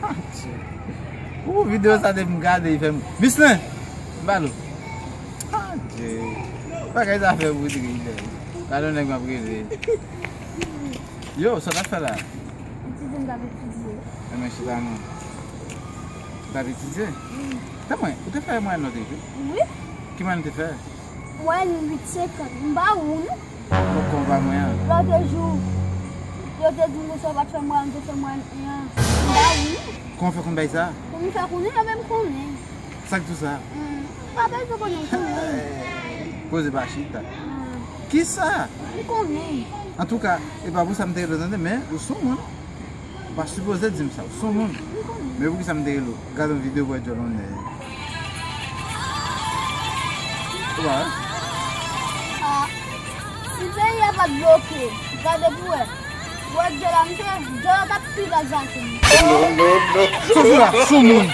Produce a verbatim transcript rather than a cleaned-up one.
Adje. Ou videyo sa depi m gade, li fè m. Mislin! Balo. Adje. Bagay sa fè m ri, ri. Gade yon nèg m ap rele. Yo, sa w t ap fè la? Etidye, m t ap etidye. Enben, chita non. Ou t ap etidye? Wi. Tanpri, ou te fè mwayèn nòt epi? Wi. Ki mwayèn ou te fè? Mwayèn uit senkant. M pa ou non. Poko ba mwen an. Lòt jou, yo te di m konsa w pa t fè mwayèn, ou te fè mwayèn en an. M pa ou non. Kòman w fè konn bagay sa? Pou m fè konnen, yo menm konnen. Sa k di w sa? Hmm, pa bezwen konnen, m konnen. Poze pa chita. Hmm. Kisa? M konnen. Antouka, e pa pou sa m te rele w tande, men ou se yon moun. Ou pa sipoze di m sa, ou se yon moun. M konnen. Men poukisa m te rele w? Gade yon videyo pou wè djòl yon nèg. Ou pa wè? Ah, si peyi a pa t bloke, gade pou wè. Ou wè djòl la, misye, djòl la t ap suiv ak Zakou. Sòsi la, sou moun.